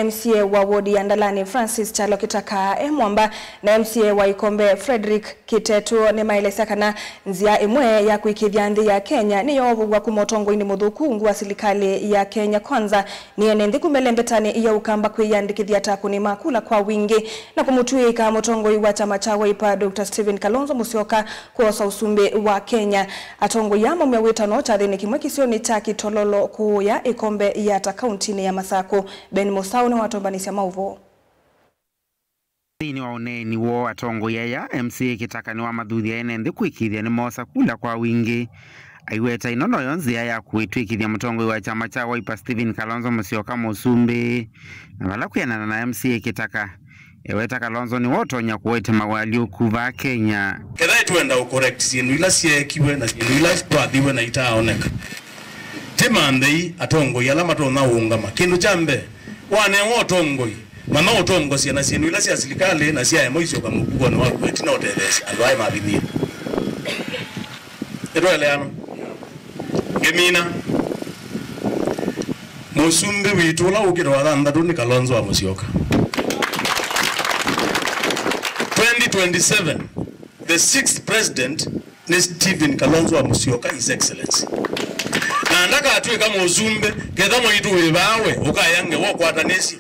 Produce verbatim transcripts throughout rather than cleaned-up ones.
M C A wa wodi ya Ndalani Francis Kyalo Kitaka e mwamba na M C A wa Ikombe Frederick Kiteto nĩmaelesya kana nzĩa ĩmwe ya kũĩkĩĩthya nthĩ ya Kenya nĩ yoovũw'a kuma ũtongoinĩ mũthũku ungu wa silikalĩ ya Kenya Kwanza nĩ ene nthĩ kumelembetani ya Ũkamba kwĩyandĩkĩthya ta akũni ma kula kwa wingĩ na kũmũtw'ĩĩka mũtongoi wa kyama kya Wiper Doctor Stephen Kalonzo Musyoka kwosa ũsumbĩ wa Kenya. Atongoi aa maumya wĩtano kyathĩnĩ kĩmwe kĩsionĩ kya Kitololo kũũya Ĩkombe Yatta kauntinĩ ya Masakũ. Ben Mũsaũ nĩwatombanĩsya maũvoo. Nthĩnĩ wa ũneeni woo, atongoi aya, M C A Kitaka nĩwamathuthya ene nthĩ kũĩkĩĩthya nĩmoosa kula kwa wingĩ. Aiweta ĩno noyo nzĩa ya kũĩtw'ĩkĩthya mũtongoi wa kyama kya Wiper Stephen Kalonzo Musyoka mũsumbĩ. Na vala kwĩanana na M C A Kitaka, eweta Kalonzo nĩwe ũtonya kũete mawaalyũku vaa Kenya. Ketha nĩtwenda ũcorrect syĩndũ ila syeekiwe na syĩndũ ila twathiwe na itaaoneka, tĩmanthei atongoi ala matonya ũũngama. Kĩndũ kya mbee, wanewa ũtongoi, manya ũtongosya na syĩndũ ila sya silikalĩ na syaema isyoka mũvukonĩ waku ĩtina ũtetheesya andũ aya mavinyĩĩtwe. Nĩtwaeleana? Ngĩmina. Mũsumbĩ witũ ũla ũkĩte wa thanthatũ nĩ Kalonzo wa Musyoka. Twenty twenty-seven, the sixth president nĩ Stephen Kalonzo wa Musyoka, His Excellency. Na ndakatw'ĩka mũsumbĩ ketha mwaitũ wĩ vaa we ũkaya ngewa ũkwatanĩsye.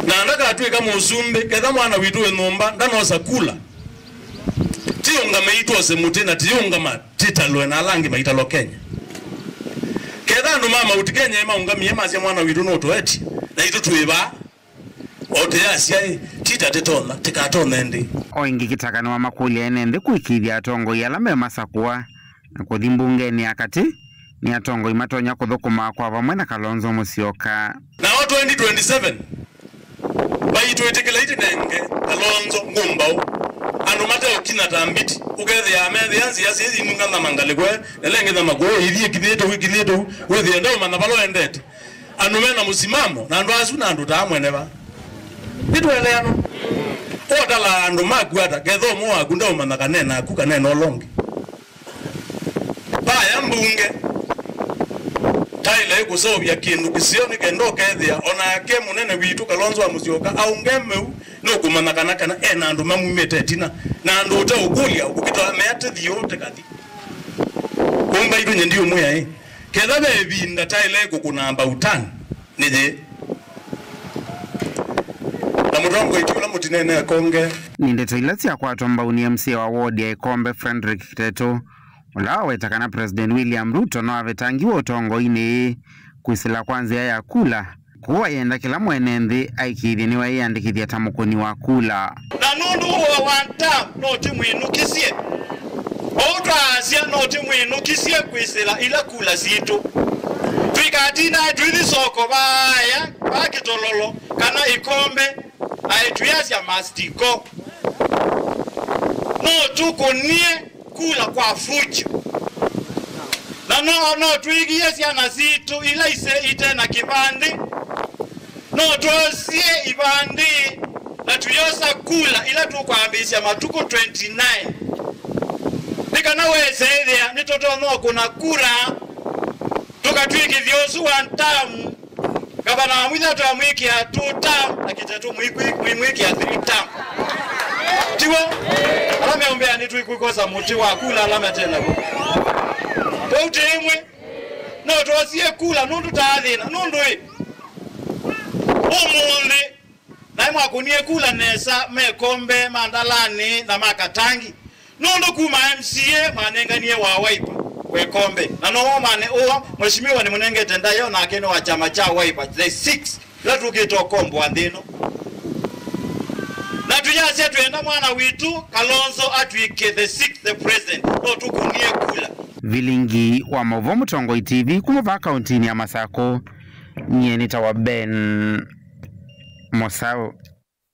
Na ndakatw'ĩka mũsumbĩ ketha mwana witũ wĩ nyũmba ndanosa kula. Tiũngamei twose mũtĩ na tiũngama titalwe na ala angĩ maitalwa Kenya. Ketha andũ ma Mount Kenya maũngamie masya mwana witũ nũtũetye, naitũ twĩ vaa. O tũyasya-ĩ, tita tĩtonya, tĩkatonye ndĩ. O ĩngĩ Kitaka nĩwamakũlya ene nthĩ kũĩkĩĩthya atongoi ala memasakũa na kũthi mbungenĩ ya katĩ nĩ atongoi matonya kũthũkũma kwa vamwe na Kalonzo Musyoka. Nao twenty twenty-seven, maitwĩtĩkĩlai tũnenge Kalonzo ngũmbaũ. Andũ mateũkinya ta mbiti, ũkethĩa methĩa nzĩa syĩ inunga na mangalĩkwe, na lengĩ na makũũ, ithiĩ kithĩte ũu, kithĩte ũu, wĩthĩe ndaũmanya vala ũendete. Andũ me na mũsimamo, na andũ asu na andũ taa mwene va. Nĩtũeleano? Ũtalaa andũ maku ata, ketha ũmwe waku ndaũmanya kana e naku kana e na ũla ũngĩ. Vaya mbunge taĩle ĩkũseũvya kĩndũ kĩseo nĩ kenda ũkethĩa o nake mũnene witũ Kalonzo wa Musyoka aũnge mĩu nũkũmanya kana, kana e na andũ mamumĩte ĩtina, na andũ ũteũkũlya ũkũkĩta mea tĩthiĩ ũũ tĩkathi. Ũmbaitũ nye ndiũmwĩa ĩ, ketha ve ĩvinda taĩle ĩkũkũna mbautani, nĩ yĩĩ. Na mũtongoi ti ũla mũtinene akonge. Nĩ ndeto ila syakwatwa mbau nĩ M C A wa ward ya Ĩkombe Frederick Kiteto, ũla waweta kana President William Ruto no avetangiwe ũtongoinĩ kwĩsĩla kwa nzĩa ya kula, kũu ayenda kĩla mwene nthĩ aĩkĩĩthye nĩweeyandĩkĩthya ta mũkũni wa kula. Na nũndũ ũũ wa one term no tĩmwĩnũkĩsye. Ũu twaasya no tĩmwĩnũkĩsye kwĩsĩla ila kula sitũ. Tũikatindae tũithi soko vaaya va Kĩtololo kana Ĩkombe, aĩ tũyasya must go. No tũkũnie kula kwa fujo. Na no, no twĩgie syana sitũ ila ise ite na kĩvandĩ. No twosie ivandĩ na tuyosa kula ila tũkwambĩĩsya matukũ twenty-nine. Nĩ kana wese ĩthĩa nĩtũtonya kũna kura, tũkatw'ĩkĩthya ũsu one term. Ngavana wa Mwitha twamwĩkĩa two term, na Kiteto mwĩkwĩ-, mwĩmwĩkĩa three term. Tiw'o? Ala meũmbea nĩtwĩkwĩkosa mũtĩ wa kula ala mate naw'o. Kwoou tĩ ĩmwe, no twosie kula nũndũ taathĩna, nũndũ ĩ, ũmũnthĩ, naĩ mwakũnie kula nesa me Kombe, ma Ndalani, na ma Katangi. Nũndũ kuma M C A manenganie wa Wiper we Kombe. Na no mane ũa, Mheshimiwa nĩmũnengete ndaĩa, nake nĩ wa kyama kya Wiper, the six, ĩla tũkĩte ũkomboa nthĩ ĩno. Na tũyasya twĩenda mwana witũ Kalonzo atw'ĩke the sixth president, no tũkũnie kula. Vilingi wa maũvoo Mũtongoi T V kuma vaa kauntinĩ ya Masakũ, nyie nĩtawa Ben Mũsaũ.